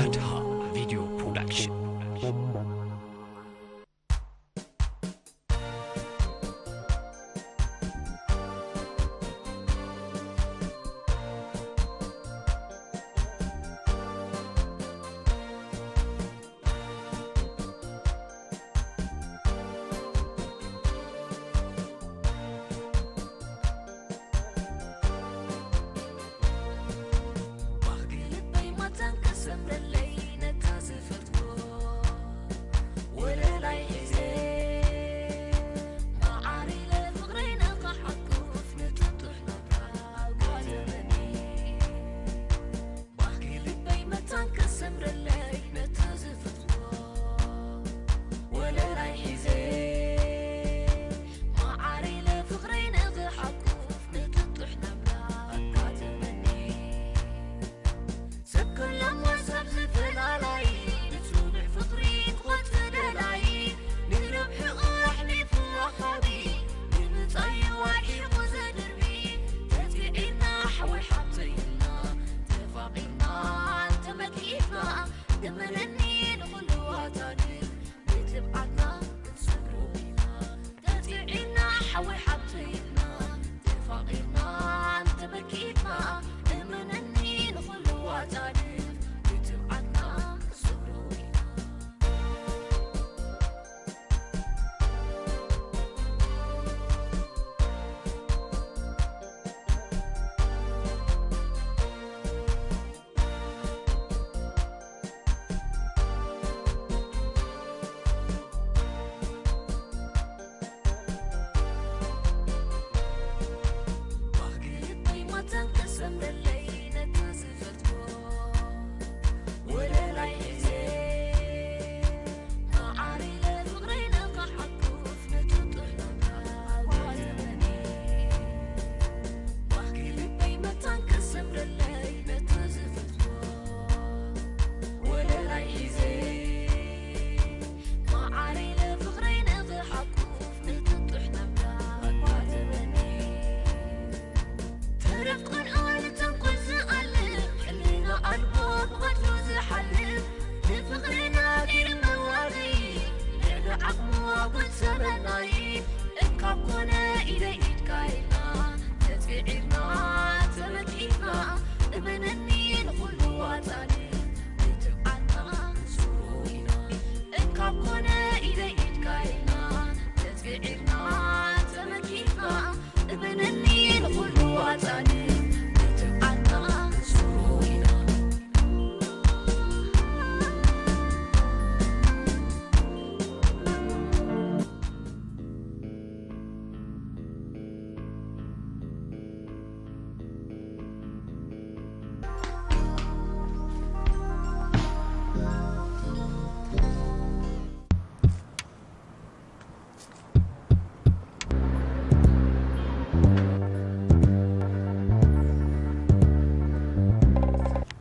ኣድሃ ቪድዮ ፕሮዳክሽን። ባህጊ ልበይ መታን ከሰምረለይ ነታ ዝፈትዎ ወለላይ ሒዘ፣ መዓር ኢለ ፍቕረይ ንኽሓቁፍ ንጥጡሕ ናብራ ጓል የመኒ። ባህጊ ልበይ መታን ከሰምረለይ ነታ ዝፈትዎ ወለላይ ሒዘ፣ መዓር ኢለ ፍቕረይ ንኽሓቁፍ ንጥጡሕ ናብራ ኣጋጥመኒ። ሰብ ከላማ ሰብ ዝፈላላይ፣ ንጹብሕ ፍቕሪ ክኾት ደላይ፣ ንረብሕኡ ኣሕሊፉ ወሃቢ፣ ንምጻዩ ኣድሒቑ ዘድርቢ። ተጽዒርና ሓወይ ሓብተይ ኢልና፣ ተፋቒርና እንተመኪትና፣ እመነኒ ንኹሉ ኣጻድፍ ብትብዓትና ክንሰግሮ ኢና። ተጽዒርና ሓወይ ሓብተይ ኢልና፣ ተፋቒርና እንተመኪትና፣ እመነኒ ንኹሉ ኣጻድፍ ብትብዓትና ክንሰግሮ ኢና። ባህጊ ልበይ ማታን ተሰምረለይ ነታ ዝፈትዎ ወለላይ ሒዘ፣ መዓር ኢለ ፍቕረይ ንኽሓቁፍ ንጥጡሕ ናብራ ጓል የመኒ። ባህጊ ልበይ መታን ከሰምረለይ ነታ ዝፈትዎ ወለላይ ሒዘ፣ መዓር ኢለ ፍቕረይ ንኽሓቁፍ ንጥጡሕ ናብራ ጓል የመኒ። ተረፍ ቅንኦ ንተንኮል ዝኣልም፣ ሕልና ኣልቦ ብቐትሉ ዝሓልም፣ ንፍቕርና ገይሩ መዋረዪ፣ ልዕሊ ዓቕሙ ኣጉል ሰበናዪ፣ እንካብ ኮነ ኢደይ ኢድካ ኢልና፣ ተጽዒርና ተመኪትና፣ እመነኒ ንኹሉ ዋጻኒ፣ ንትብዓትና ንስውሮ ኢና። እንካብ ኮነ ኢደይ ኢድካ ኢልና፣ ተጽዒርና ተመኪትና፣ እመነኒ ንኹሉ ዋጻኒ፣ ንትብዓትና ንስውሮ ኢና።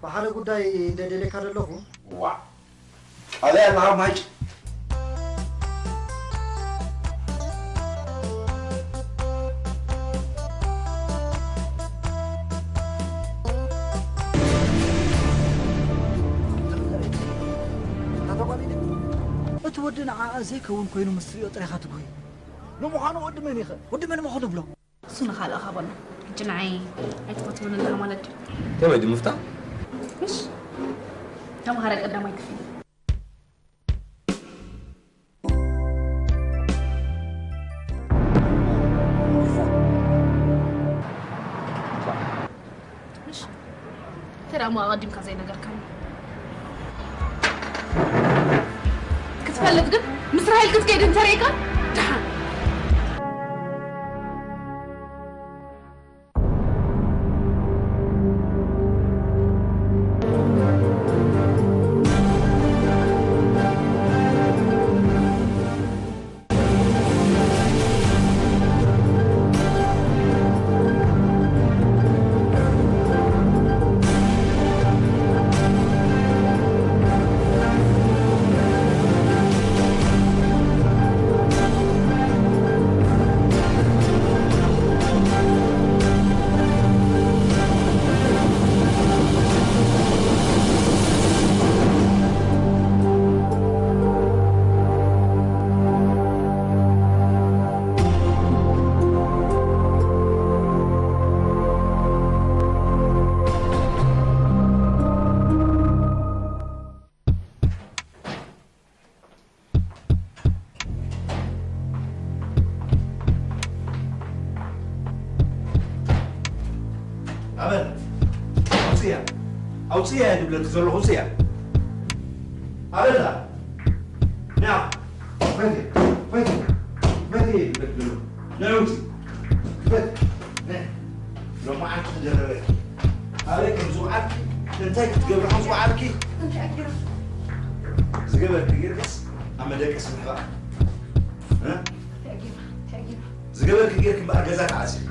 ብሓደ ጉዳይ ደደሌካ ደለኹ። ዋዕ! ቃለ ኣለኻ ማይጭ? እቲ ወዲ ንዓኣ ዘይከውን ኮይኑ ምስ ትሪኦ ጥራይ ኢኻ ትጉህዮ። ንምዃኑ ወዲ መን ኢኸ? ወዲ መን እሞ ክንብሎ? እሱ ንኻልእ ሃቦና። ሕጂ ንዓይ ኣይትፈትወንን ኣለኻ ማለት ድዩ? ከመይ ድዩ ምፍታሕ? ምሽ? ተምሃራይ ቀዳማይ ክፍሊ። ምሽ? እንታይ ደኣ እሞ ኣቐዲምካ ዘይነገርካኒ? ክትፈልጥ ግን ምስ ራሄል ክትከይድ እንተርእይካ ደሓን። ኣበል ኣውፅያ ኣውፅያ እየ ዝብለኪ ዘለኹ። ኣውፅያ ኣበላ ና ፈትየ ፈትየ ፈትየ እየ ዝብለኪ ዘለኹ። ናይ ውፂ ክፈት ሎማዓንቲ ክደረበ ኣበይ ከም ዝውዓልኪ እንታይ ክትገብሪ ከም ዝውዓልኪ ዝገበርኪ ጌርክስ ኣብ መደቀሲ ምሕባእ ዝገበርኪ ጌርኪ እምበኣር ገዛ ተዓፅዩ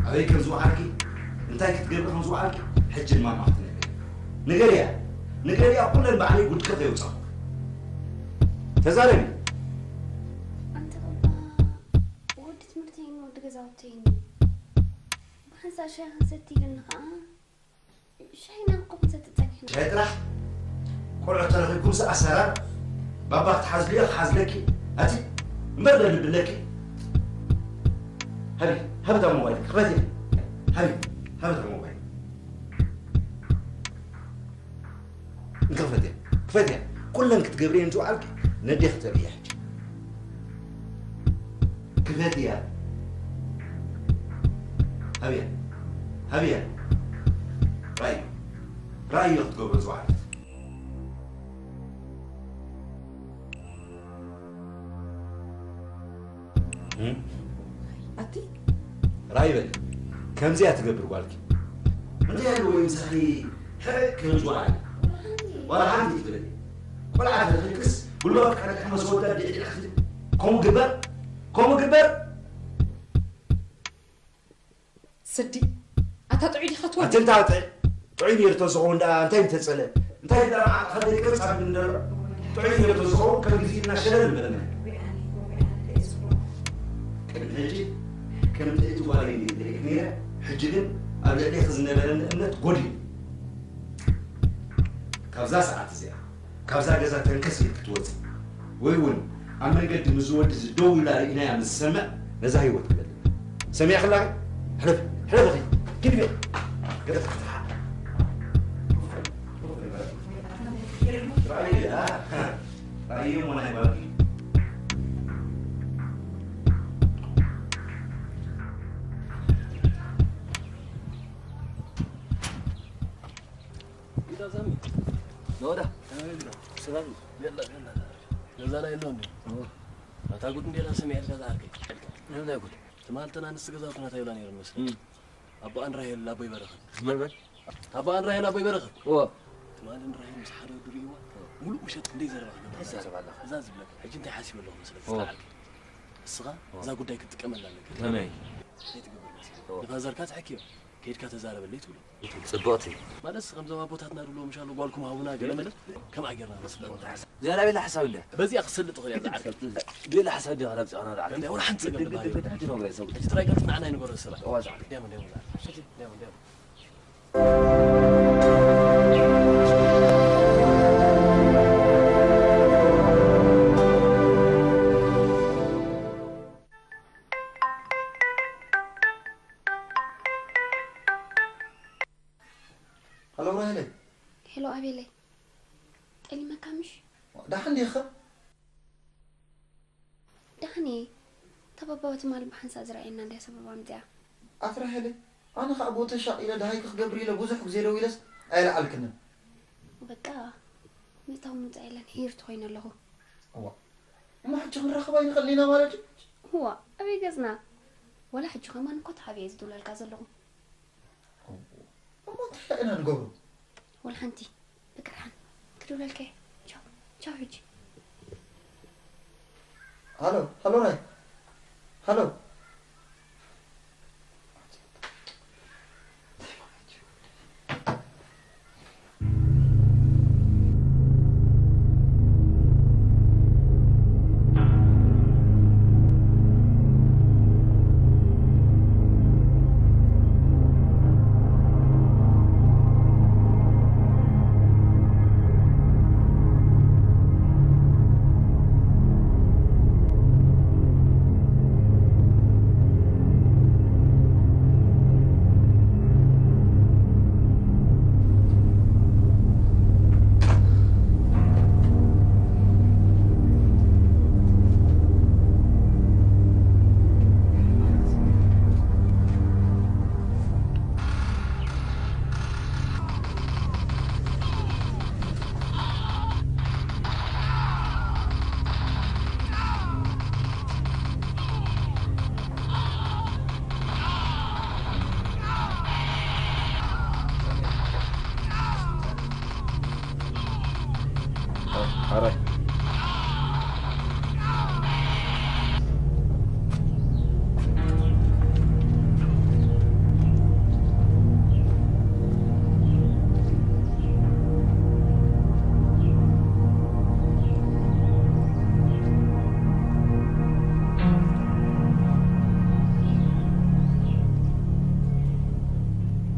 ኣበይ ከም ዝወዓልኪ እንታይ ክትገብሪ ከም ዝወዓልኪ ሕጂ ድማ ማኽትነግሪ ንገርያ ንገርያ ኩለን ባዕለይ ጉድኪ ከየውፃኹ ተዛረቢ ኣንተ ባባ ወዲ ትምህርተይን ወዲ ገዛውተይን ብሓንሳእ ሻሂ ክንሰቲ ኢልና ከዓ ሻሂና እኮ ክንሰቲ ፀኒሕና። ሻሂ ጥራሕ ቆልዑ ተረኺብኩምስ ኣሰራር ባባ ክትሓዝልዮ ክሓዝለኪ ኣቲ እምበር ደልብለኪ ሃቢ ሃቢ እታ ሞባይል ክፈት ሃቢ ሃቢ እታ ሞባይል እንተ ክፈት ክፈት ኩለን ክትገብርየን ዝውዓልኪ ነዴ ክተርእያ ሕጂ ክፈትያ ሃብያ ሃብያ ራእዩ ራእዩ ክትገብሮ ዝወዓለት ኣቲ ራእይ በል ከምዚያ ትገብር ጓልኪ እንታይ ኣለዎ ምሳኺ ሕዕ ክብል ዝወዓለ ዋላ ሓንቲ ትብል ቆልዓ ተትልቅስ ጉልባብ ቀረቅሕ መስወዳ ድዕድዕ ክትብል ከምኡ ግበር ከምኡ ግበር ስዲ ኣታ ጥዑይ ዲኻ ትወዲ ኣትንታ ጥዑይ ጥዑይ ነይሩ ተዝኸውን ደኣ እንታይ ምተጸለ እንታይ ደኣ ከደቀ ጻብ እንደሎ ጥዑይ ነይሩ ተዝኸውን ከም ግዜ እና ሸለል ምበለና ቅድሚ ሕጂ ከም ጥዕቲ ጓል እየ ዝሪእክ ነይረ ሕጂ ግን ኣብ ልዕሌኺ ዝነበረኒ እምነት ጎዲሉ ካብዛ ሰዓት እዚኣ ካብዛ ገዛ ተንከስ ኢልኪ ትወፂ ወይ እውን ኣብ መንገዲ ምስዚ ወዲ እዚ ደው ኢላ ርኢናያ ምስ ዝሰምዕ ነዛ ህይወት ክበልዕ ሰሚዕኺ ኣላኺ ሕለፊ ሕለፊ ኺዲ ግድፊ ገለ ክትሓ ራእይሞ ናይ ጓልኪ ኖዳ ሰላም ገዛና የለው እንዴ? ናታ ጉድ እንዴላ ሰሚዐልካ ዝዓርከይ። እንታይ ጉድ? ትማል ተናንስ ገዛውትና እንታይ ይብላ ነይረን መስለኒ? ኣቦኣን ራሄል ኣቦይ በረኸት። መን መን? ኣቦኣን ራሄል ኣቦይ በረኸት። እዎ። ትማልን ራሄል ምስ ሓደ ወዲ ርእይዋ ሙሉእ ምሸት ክንደይ ዘረባ ክገብር ይዛረብ ኣለኻ። እዛ ዝብለካ ሕጂ እንታይ ሓሲበ ኣለኹ መስለካ ዝዓርከይ? እስኻ እዛ ጉዳይ ክትጥቀመላ ኣለካ። ከመይ? እንታይ ትገብር መስለካ? ንፋዘርካ ትሕክዮ። ከይድካ ተዛረበለይ ትብሎ። ጽብቕቲ። ማለትስ ከምዞም ኣቦታትና ዝብልዎ ምሻሎ ጓልኩም ሃቡና ገለ መለ ከምኣ ጌርና ነስልጦ። እዚኣ ናይ ቤላ ሓሳብ እንድያ። በዚኣ ክትሰልጥ ትኽእል እያ ዝዓርከይ። ቤላ ሓሳብ እንድያ ካብ ጽዕና ዝዓርከይ። እንድያ ወላ ሓንቲ ጸገም ድማ የብሉን። ሕጂ ነግሮ ሰብ። ሕጂ ጥራይ ቀልጥፍ ንዓና ይንገሮ ሰባት። እዋ ዝዓርከይ። እንድያ እንድያ ወላ። ሕጂ እንድያ እንድያ። ሃሎ ራሄለይ። ሄሎ ኣቤለይ። ጠሊመካ ምሽ? ደሓን ዲኻ? ደሓን እየ። እታ ባባ ትማሊ ብሓንሳእ ዝረኣየና እንድያ ሰበባ ኣምጺኣ። ኣቲ ራሄለይ፣ ኣነ ኸኣ ብኡ ተሻቒለ ደሃይኪ ክገብር ኢለ ብዙሕ ግዜ ደዊለስ ኣየለዓልክንን። በቃ ምእታው ምውጻእ የለን ሂርት ኮይነ ኣለኹ። እዋ እሞ ሕጂ ክንራኸብ ኣይንኽእልን ኢና ማለት እዩ? እዋ ኣበይ ገጽና? ወላ ሕጂ ከማን እኮ ተሓቢኤ ዝድውለልካ ዘለኹ። እሞ እንታይ ኢና ንገብሮ? ወላ ሓንቲ በቃ ደሓን ክድውለልካ እየ። ቻው ቻው ሕጂ። ሃሎ ሃሎ ናይ ሃሎ ሕራይ።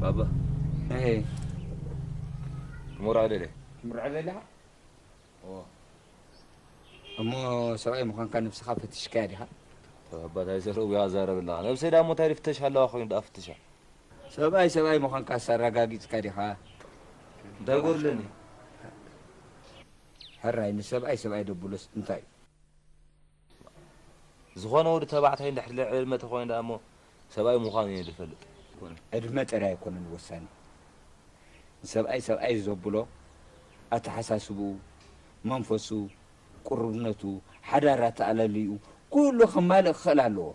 ባባ። እሄ። ክመርዖ ደልየ። ክትምርዖ ደሊኻ? እዎ። እሞ ሰብኣይ ምዃንካ ነብስኻ ፈቲሽካያ ዲኻ? ኣባታይ ዘረው ያዛረብላ። ነብሰይ ዳሞ እንታይ ፍተሽ ኣለዋ ኮይኑ ደኣ ፍትሻ። ሰብኣይ ሰብኣይ ምዃንካ ኣረጋጊጽካ ዲኻ? እንታይ ጎድለኒ? ሕራይ ንሰብኣይ ሰብኣይ ደብሎስ እንታይ? ዝኾነ ወዲ ተባዕታይ እንድሕር ልዕሊ ዕድመ ተኾይኑ ደኣ እሞ ሰብኣይ ምዃኑ እየ ዝፈልጥ። ዕድመ ጥራይ ኣይኮነን ወሳኒ። ንሰብኣይ ሰብኣይ ዘብሎ ኣተሓሳስብኡ፣ መንፈሱ፣ ቅሩብነቱ፣ ሓዳር ኣተኣላልይኡ ኩሉ ከማልእ ክኽእል ኣለዎ።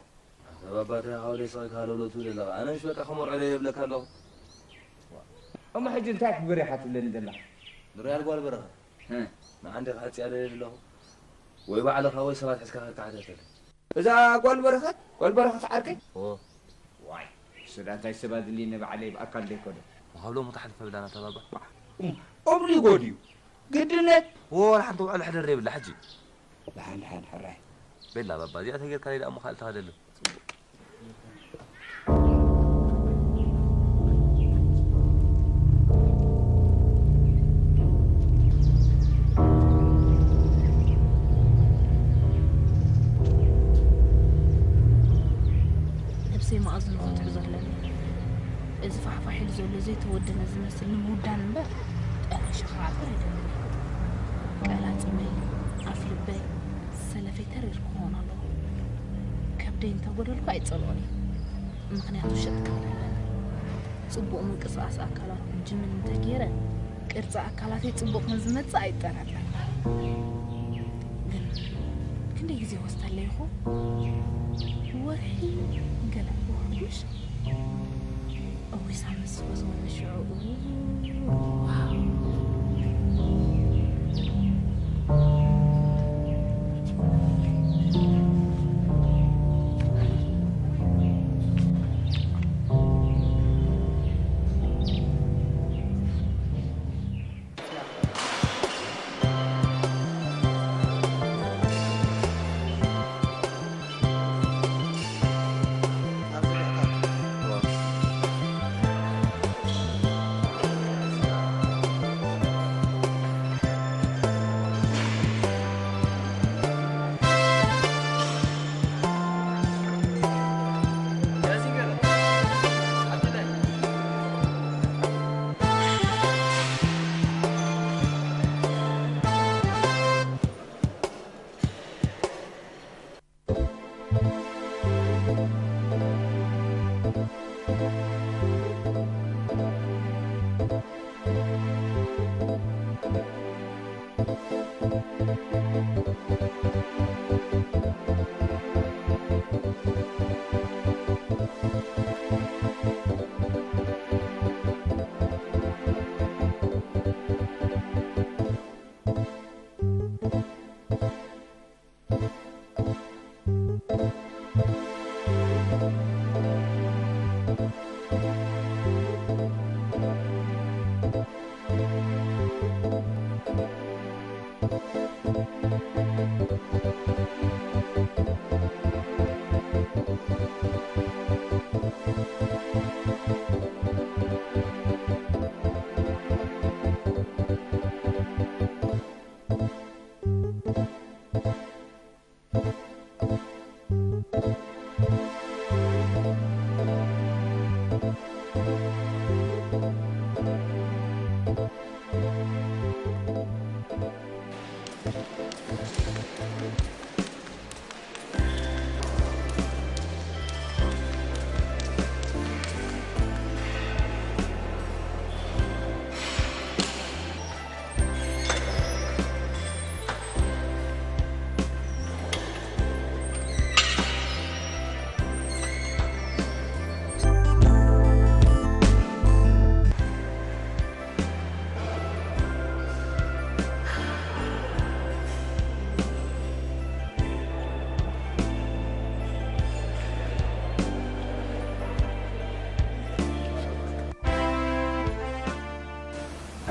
ኣታ ባባ እንታይ ካብ ደይ ስቕ ኢልካ ሃለውለው ትብል ዘለኻ? ኣነ ምሽ በቃ ክመርዖ ደልየ እብለካ ኣለኹ። እሞ ሕጂ እንታይ ክግበር ኢኻ ትብለኒ ዘለኻ? ንሪኣል ጓል በረኻ። እ። ንዓንዲ ክዓጽያ ደልየ ኣለኹ። ወይ ባዕልኻ ወይ ሰባት ሒዝካ ከካሕተተለይ። እዛ ጓል በረኸት፣ ጓል በረኸት ዓርከይ? ኦ። ዋይ፣ እሱ ዳ እንታይ ሰብ ኣድልይኒ ባዕለይ ብኣካል ደይኮነ። ካብ ሎሚ ተሓልፈ ብላና ተባባ። ኦብሊጎ ድዩ? ግድነት? ኦ፣ ወላ ሓንቲ ውዕል ሕደር የብላ ሕጂ። ደሓን፣ ደሓን፣ ሕራይ። ቤላ ባባ፣ እዚኣ ተጌርካ ደኣ እሞ ካልእ ተኸደሉ። ነብሰይ መኣዝኑ ክትሕዞ ኣለኒ። እዚ ፋሕፋሕ ኢሉ ዘሎ ዘይተወደነ ዝመስል ንምውዳን እምበር፣ ጠፊሸ ክዓብር ኣይደልን እየ። ቀላጽመይ፣ ኣፍልበይ፣ ሰለፈይ ተሪር ክኸውን ኣለዎ። ከብደይ እንተጎደልኩ ኣይጸልኦን እየ። ምኽንያቱ ሸጥ ክብል ኣለኒ። ጽቡቕ ምንቅስቓስ ኣካላት ብጅምን እንተገይረ፣ ቅርጺ ኣካላተይ ጽቡቕ ከም ዝመጽእ ኣይጠራጠርን። ግን ክንደይ ግዜ ወስደለይ ይኾን? ወርሒ ገለ እኮ ሕዱሽ። እውይ ሳምንት ዝወስደኒ ሽዑ። ዋው።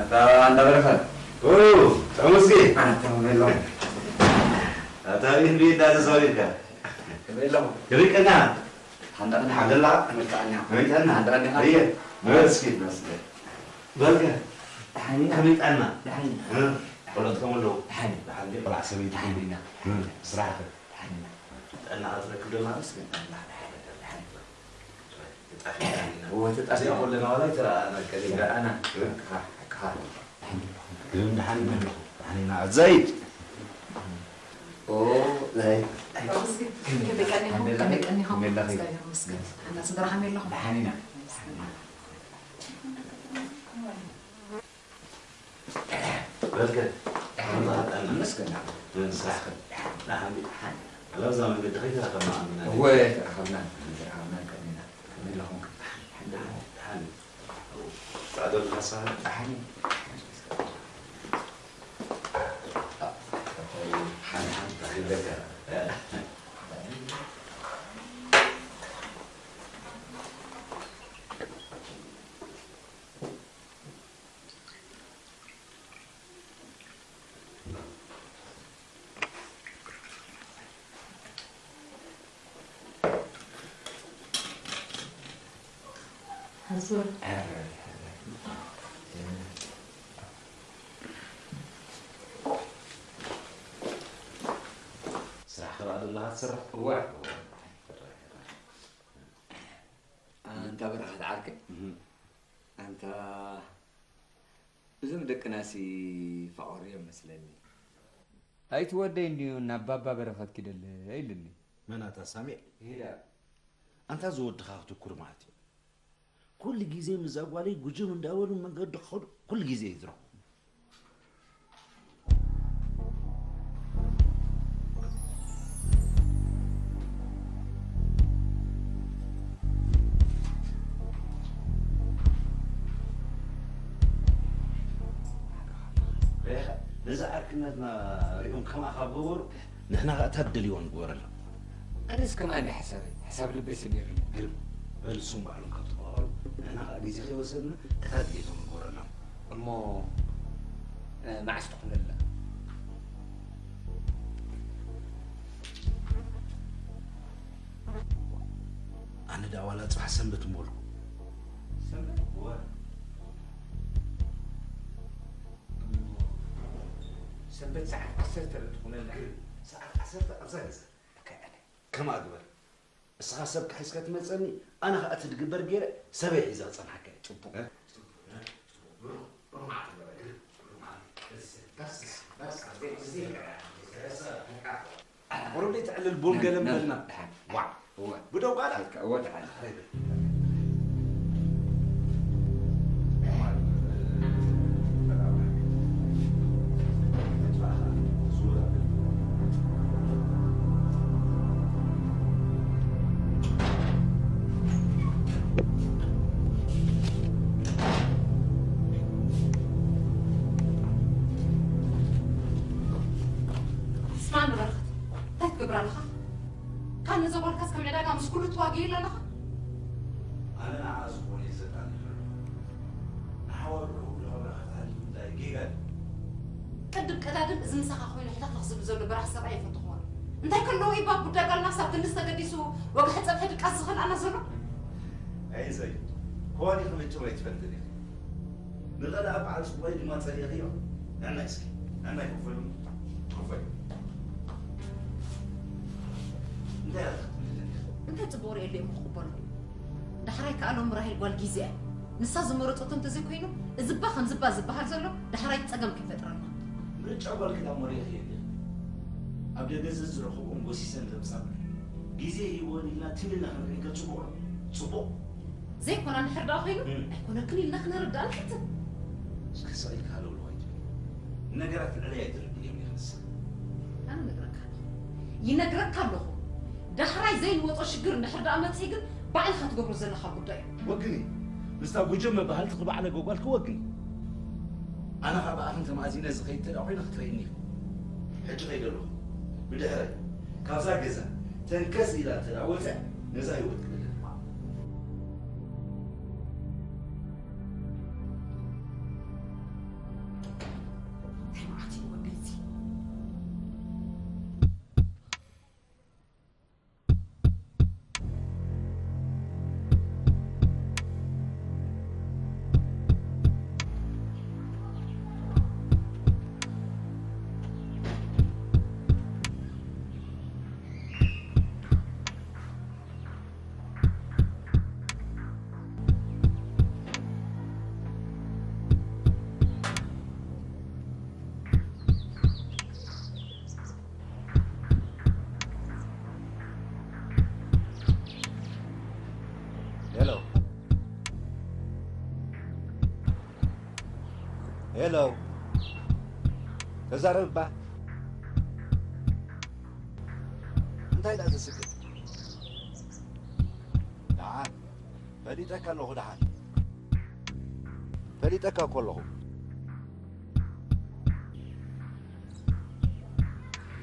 ኣታ ኣንዳ በረኸት። ኦ፣ ጥዑም እስኪ። ኣታ ሜሎ። ኣታ ቢል ቢል ዳዘ ሰው ይልካ። ሜሎ። ይርቀና። ሓንዳ ሓደላ። መጣኛ። መጣኛ። ሓንዳ ሓንዳ። እየ። መስኪ መስኪ። በልከ። ደሓን ኢና። ከመይ ጥዕና? ደሓን ኢና። እ? ቆልዑት ከመይ ኣለዉ? ደሓን ኢና። ደሓን ድዩ? ቆልዓ ሰበይቲ? ደሓን ኢና። እ፣ ስራሕ ከ? ደሓን ኢና። ጥዕና ክትረክብ ዶ ማለት? መስገን ኣምላኽ ደሓን ኢና። ደሓን ኢና። ተጣፊእና ኢና። እወ፣ ተጣፊእና። እዚኣ ኩልና ዋላ ኣይተረኣኣና፣ ቀሊልና። ኣይተረኣኣና። እ? ኣካ፣ ኣካ። ደሓን ኢና። ግን ደሓን ኢና። ደሓን ኢና። ዘይድ። ኦ፣ ዘይድ። መስገን። ከመይ ቀኒኹም? ከመይ ቀኒኹም? ከመይ ኣለኺ? እግዚኣብሔር ይመስገን። ኣና ስድራ ከመይ ኣለኹም? ደሓን ኢና። በልከ። ይመስገን። ስራሕ ከ? ደሓን። ኣብዛ መንገዲ ከይተራኸብና ኣሚና። እወ፣ ተራኸብና። ተራኸብና ቀኒና። ከመይ ኣለኹም? ደሓን። ጻዕዳ ኣለኻ? ደሓን። ሓን ሓን ተኺለካ። ስራሕ ትረኣ ዘለኻ ትሰርሕ? እዋ። ኣንታ በረኸት ዓርከይ። እህ። ኣንታ እዞም ደቅናሲ ፈቐሩ እዮም መስለኒ። ኣይቲ ወደይ እንድዩ ናብ ባባ በረኸት ኪደለ ኢልኒ። መን ኣታ ሳሚኤል? ይዳ። ኣንታ እዚ ወድኻ ክትኩር ማለት እዩ። ኩሉ ግዜ ምስዛ ጓለይ ጉጅም እንዳበሉ መንገዲ ክኸዱ ኩሉ ግዜ እዩ ዝረኽቡ። ርኢኻ፣ ነዚ ዓርክነትና ሪኦም ከማኻ ገበሩ፣ ንሕና ኸኣ እታ ትደልይዎ ንግበረሎም። ኣነስ ከምኣ እንድየ ሓሳበይ፣ ሓሳብ ልበይ ሰጊሩኒ። ግርም፣ በል እሱም ባዕሎም ካብ ተዋሃሉ፣ ንሕና ኸኣ ግዜ ከይወሰድና እታ ድሌቶም ንግበረሎም። እሞ፣ እ፣ መዓስ ትኹነልና? ኣነ ደኣ ዋላ ጽባሕ ሰንበት እምበልኩ። ሰንበት? እወ። ሰንበት ሰዓት ዓሰርተ ዶ ትኹነልና? ሰዓት ዓሰርተ ኣብዛ ገዛ። ከማኣ ግበር። እስኻ ሰብካ ሒዝካ ትመጸኒ፣ ኣነ ኸኣ እቲ ድግበር ገይረ ሰበይ ሒዘ ክጸንሓካ እየ። ጽቡቕ። እ? ቁሩብ ዘይተዕልል ቡን ገለ ና፣ ና፣ ምበልና። ደሓን። ዋዕ። እወ። ብደው ቃላ። እወ፣ ደሓን። ስማዕ ንበረኸት፣ እንታይ ትገብር ኣለኻ? ካን ነዛ ጓልካስ ከም ዕዳጋ ምስ ኩሉ ትዋግየላ ኣለኻ? ኣነ ንዓኣ ዝኾነ ይሰጣኒ ዘሎ። ንሓዋሩ ከብሎ ከብላ ከተሃልዩ እንታይ ጌጋ እዩ? ቅድም ቀዳድም እዚ ምሳኻ ኮይኑ ሕልኽልኽ ዝብል ዘሎ በራሕ ሰብኣይ ኣይፈትኹዎን። እንታይ ከለዎ እዩ ባብ ጉዳይ ጓል ናፍሳ ኣብ ክንድስ ተገዲሱ ወግሒ ጸብሒ ድቃስ ዝኸልኣና ዘሎ? ኣይ ዘይ፣ ከዋዲኺ መቸም ኣይትፈልጥን ኢኺ። ንቐልኣ በዓል ጽቡቕ ድማ ጸሊእኽዮ። ነናይ እስኪ፣ ነናይ ክፈሉ፣ ክፈሉ። እንታይ ኣላ ክትብልኒ? እንታይ ጽቡቕ ርእየሉ እየ ክቕበሎ? ዳሕራይ ከኣ ሎሚ ራሄል ጓል ግዜ እያ። ንሳ ዝመረጸቶ እንተዘይኮይኑ፣ እዚ እባ ከምዚ እባ ዝበሃል ዘሎ ዳሕራይ ጸገም ከይፈጥረልና። ምርጫ ጓልኪ እሞ ርኢኺ የለን። ኣብ ደገ ዘዝረኸብኦም ጎሲሰን ዘምጻሉ። ግዜ ሂቦን ኢልና ትም ኢልና ክንርኢ ከ ጽቡቕ ዶ? ጽቡቕ። ዘይኮና እንድሕር ደኣ ኮይኑ፣ እም። ኣይኮነክን ኢልና ክነረድኣ ንፈትን። እስኪ ስቕ ኢልካ ሃለውለው ኣይትበል። ነገራት ልዕለይ ኣይትርድእዮም ኢኺ ንስኺ። ኣነ እነግረካ ኣለኹ። ይነግረካ ኣለኹ። ዳሕራይ ዘይንወጾ ሽግር እንድሕር ደኣ መጺኡ ግን ባዕልኻ ትገብሮ ዘለኻ ጉዳይ እዩ። ወግኒ። ምስታ ጉጅም መባህልቲ ክባዕለገ ጓልኪ ወግኒ። ኣነ ኸኣ ብኣኽን ተማእዚነ ዝኸይድ እንተ ደኣ ኮይነ ክትርእይኒ ኢኺ። ሕጂ ከይደ ኣለኹ። ብድሕረይ፣ ካብዛ ገዛ ተንከስ ኢላ እንተ ደኣ ወጺኣ፣ ነዛ ህይወት ክልለ። ሄሎ፣ ተዛረብ እባ። እንታይ ደኣ ተስክት? ደሓን፣ ፈሊጠካ ኣለኹ፣ ደሓን። ፈሊጠካ እኮ ኣለኹ።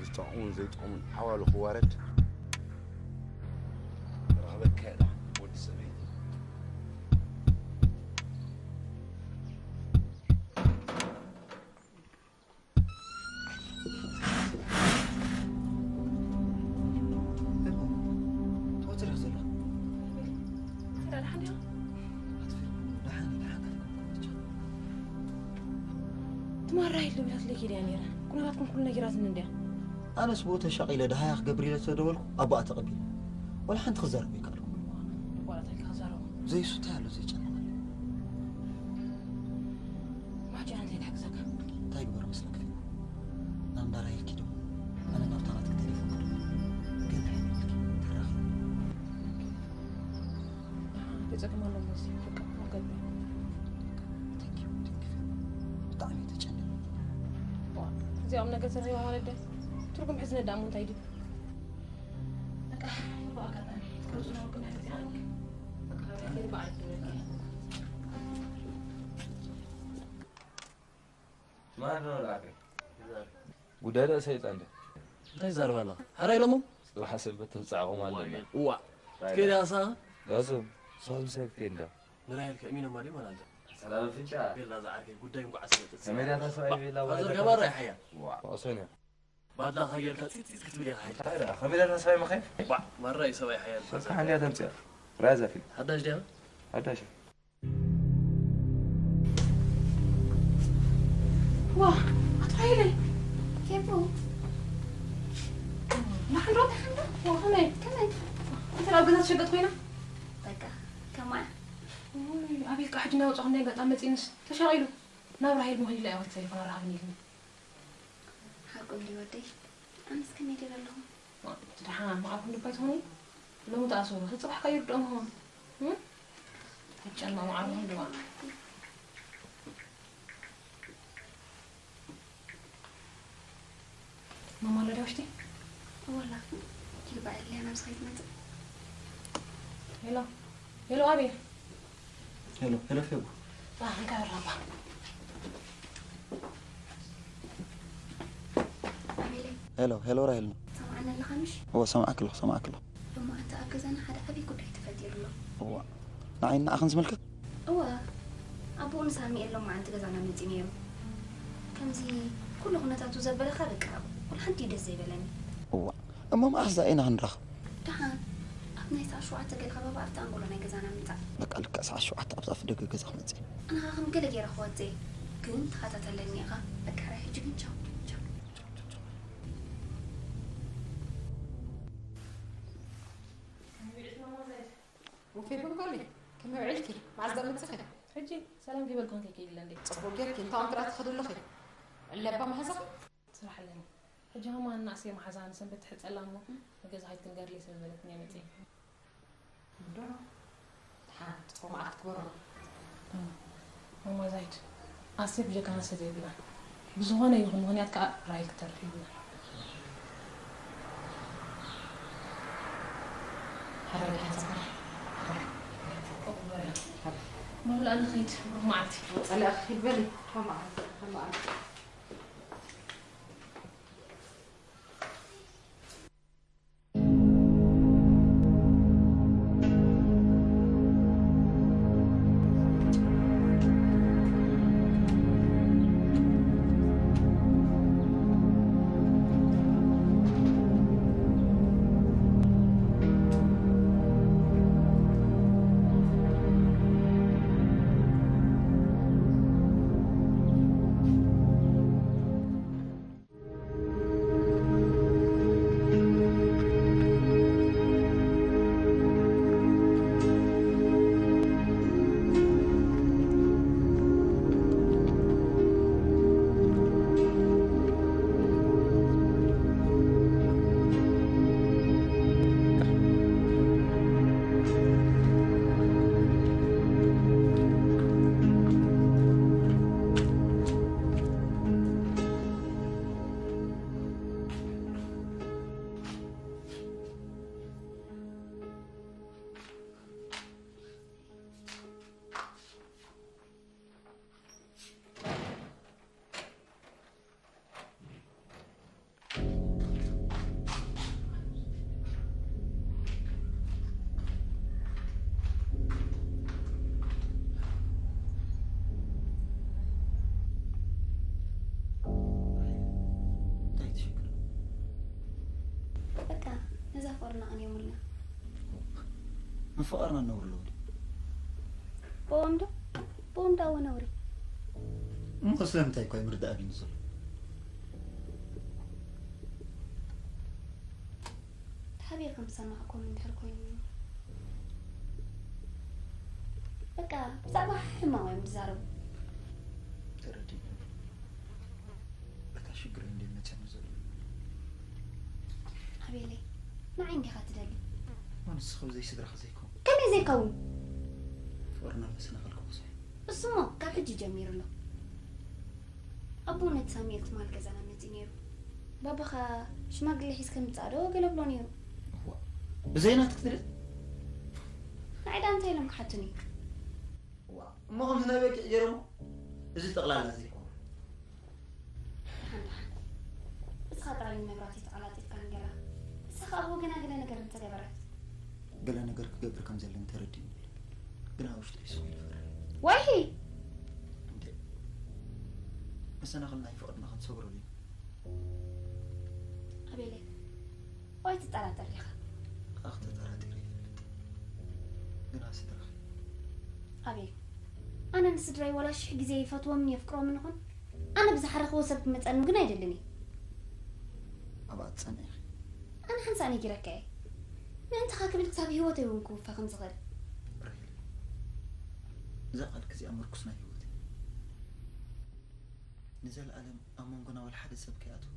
ዝጠቕሙን ዘይጠቕሙን ሓዋሉ ክዋረድ። ረኽበካ እየ፣ ደሓን፣ ወዲ ሰበይቲ። ትወፅእ ዲኺ ዘለኻ? ደሓን ዲኻ? ኣትፍሪ፣ ደሓን፣ ደሓን። ትማራ ኢሉ ብላትለይ ከይደ እያ ነይራ። ኩነታትኩም ኩሉ ነጊራትኒ እንድያ። ኣነስ ብኡ ተሻቒለ ደሃያ ክገብር ኢለ ተደወልኩ፣ ኣቦኣ ተቐቢለ። ወላ ሓንቲ ክዛረብ ኣይከኣልኩ። ዋላ እንታይ ክዛረቡ? ዘይሱ እንታይ ኣሎ ዘይጨነቐኒ? ማጫ እንታይ ክሕግዘካ? እንታይ ግበር መስለክ? ናብ እንዳራ ኢልኪ ዶ? ኣነ ናብታ ናትኪ ቴሌፎን ክዶ? ግን ኣይብልኪ፣ ተራኺ። ደሓን፣ እንታይ ጸገም ኣለዎ እዚ? በቃ፣ ወገብ። Thank you፣ thank you። ብጣዕሚ ተጨነቕ። ዋ፣ እዚኦም ነገር ተረኺባ ማለት ዶ? ትርጉም ሕዚ ነዳእሞ እንታይ ድዩ? በቃ፣ ብኣጋጣሚ፣ ከብዙ ነው ግን ሕዚ ኣንክ። በቃ፣ በዓል ትብለኪ። ማን ነው ላከ? ጉዳይ ርእሰ ይጣንደ። እንታይ ዛርባና? ሐራይ ለሞ? ጽባሕ ሰንበት ተምጻዕቆም ኣለና። ዋ። ከዳሳ? ዳሱ፣ ሳብ ሰብ ከንዳ። ንራይል ከሚነ ማዲ ማለት። ሰላም ፍንጫ። ቤላ ዛዓርከ ጉዳይ እንኳ ዓስበት። ከመዳ ተስፋ ቤላ። ፋዘር ገባራ ይሓያ። ዋ። ኦሰንያ። ባድላ ኸየርካ ጺጽ ጺጽ ክትብል ኢኻ ሓይል። ታዲያ ከመዳ ተስፋ ይመኸ? ባ፣ ማራ ይሰባይ ሓያል። ሰካ ሓንዲያ ተምጽያ። ራዛ ፊልም። ሓዳሽ ድያ? ሓዳሽ። ዋ፣ ኣቶ ሓይለ። ኬፉ። ደሓን ዶ? ደሓን ዶ? ዋ፣ ከመይ? ከመይ? እንተ ኣብ ገዛ ትሸገጥ ኮይና? በቃ፣ ከማያ። ኡይ፣ ኣቤት፣ ቃሕ ድና ወጻኹ፣ እንደ ኣጋጣሚ መጺእንስ ተሻቒሉ። ናብ ራሄል መኺድ ኢላ እያ ወዲ ሰሊፋ ኣራኽብኒ ኢልኒ። ሓቁ እንዲ ወደይ፣ ኣነስ ከመይ ገይረ ኣለኹ? ዋ፣ እቲ ደሓን መዓልኩም ድባ ኣይትኾኑ? ሎሚ ተኣሰሩ፣ እቲ ጽባሕ ከ ይርድኦም ይኾን? እም? ኣይጨነቕ መዓልኩም ድማ። ማማ ኣሎ ድያ ውሽጢ? እወላ፣ ይግባእ ኢለ ናብ ዝኸይድ መጽእ። ሄሎ፣ ሄሎ፣ ኣቤል። ሄሎ፣ ሄሎ፣ ፌቡ። አ፣ እንካ ራባ። ኣቤለይ። ሄሎ፣ ሄሎ፣ ራሄል ነው። ሰማዕኒ ኣለኻ ምሽ? እወ፣ ሰማዕክ ኣለኹ፣ ሰማዕክ ኣለኹ። እሞ ኣንተ ኣብ ገዛና ሓደ ዓብዪ ጉዳይ ተፈጢሩ ኣሎ። እዋ፣ ንዓይ ንዓኽን ዝምልከት? እወ፣ ኣቦኡ ንሳሚ የሎም መዓንቲ ገዛና መጺ ነይሩ። ከምዚ ኩሉ ኩነታቱ ዘበለኻ በቃ፣ ወላ ሓንቲ እዩ ደስ ዘይበለኒ። እዋ፣ እሞ መዓስ ዛ ኢና ክንራኸብ? ደሓን፣ ኣብ ናይ ሰዓት ሸውዓተ ገለ ከባቢ ኣብቲ ኣንጎሎ ናይ ገዛና ምጻእ። በቃ፣ ልክዕ ሰዓት ሸውዓተ ኣብዛ ኣፍ ደገ ገዛ ክመጽእ እየ። ኣነ ኸኣ ከም ገለ ገይረ ክወጽእ እየ፣ ግን ተኸታተለኒ ኢኻ። በቃ፣ ሕጂ ግን ቻው፣ ቻው። ፌብን ኮሊ፣ ከመይ ውዒልኪ? መዓዝ ደኣ መጺኺ? ሕጂ ሰላም ከይበልኩ ክንከይከይድ ኢለ እንዴ? ጽቡቕ ጌርኪ፣ እንታይ ጥራት ትኸዲ ኣለኺ? ዕለባ መሓዛኺ? ስራሕ ኣለኒ። ሕጂ ከማን ንኣሰይ መሓዛ ንሰንበት ትሕጸላ እሞ፣ ንገዛ ከይድ ክንገርለይ ስለ ዝበለትኒ እየ መጺኤ። እንዶ፣ ደሓን፣ ጽቡቕ መዓልቲ ክበሮ። ማማ ዛይድ፣ ኣሰይ ብጀካና ሰብ የብላን። ብዝኾነ ይኹን ምኽንያት ከኣ ራሄል ክተርፍ የብላን። ሓዳር ደሓን ሰፈራ። ሓዳር። መብልኣ ንኸይድ፣ ብሩኽ መዓልቲ። ጸሊኣ ክኺድ በሊ። ብሩኽ መዓልቲ። ብሩኽ መዓልቲ። ፍቕርና ቀንዮምልና። ምፍቓርና ነውሪ ኣለዎ ድዩ? ብኦም ዶ? ብኦም ዶ ኣወ ነውሪ? እሞ ስለምንታይ እኳ ይምርዳእ ኣቢኒ ዘሎ? ተሓቢርኩም ዝሰማዕኩም እንድሕር ኮይኑ፣ በቃ ብዛዕባ ሕማቕ እዮም ዝዛረቡ። ተረዲእኒ። በታ ሽግረይ እንደ መቸም ዘሎ። ኣቤለይ፣ ንዓይ እንዲኻ ትደሊ። እሞ ንስኺ ብዘይ ስድራኺ ዘይኮን ከመይ ዘይከውን? ፍቕርና መሰናኸል ክበዝሖ እዩ። እሱሞ ካብ ሕጂ ጀሚሩ ኣሎ። ኣቦ ነቲ ሳሙኤል ትማል ገዛና መፂኡ ነይሩ። ባባኻ ሽማግለ ሒዝከ ምፃእ ዶ ገለ ብሎ ነይሩ። እዋ፣ ብዘይ ናትክ ትብል? ንዓይ ዳ እንታይ ኢሎም ክሓቱኒ? እዋ፣ እሞ ከምዚ ናይ በጊዕ ገይሮሞ? እዚ ጠቕላላ ዘይኮነ። ሓንዳ ንስኻ ጥራይ ንመብራህቲ ተቐላጢፍካ ንገራ። ንሳ ከኣ ወገና ገለ ነገር እንተገበረት። ገለ ነገር ክገብር ከም ዘለኒ ተረዲእኒ። ግን ኣብ ውሽጠይ ስቕ ኢሉ ፈርሕ። ዋይሂ እንዴ፣ መሰናኽል ናይ ፍቕርና ክንሰብረሉ ኢና። ኣቤለይ፣ ዋይ ትጠራጠር ኢኻ። ኣኽ ተጠራጢረ ይፈልጥ። ግን ኣብ ስድራኺ ኣቤል፣ ኣነ ንስድራይ ዋላ ሽሕ ግዜ ይፈትዎም የፍቅሮምን ይኹን ኣነ ብዝሓረኽዎ ሰብ ክመፀኒ ግን ኣይደልን እየ። ኣብኣ ትጸንዒ ኢኺ። ኣነ ሓንሳእ ነጊረካ እየ። ምእንትኻ ክብል ክሳብ ህይወተይ እውን ክውፈ ከም ዝኽእል። ራሄል፣ እዛ ቃልኪ እዚኣ ምርኩስ ናይ ህይወት እዩ። ንዘለኣለም ኣብ መንጎና ዋላ ሓደ ሰብ ከይኣትው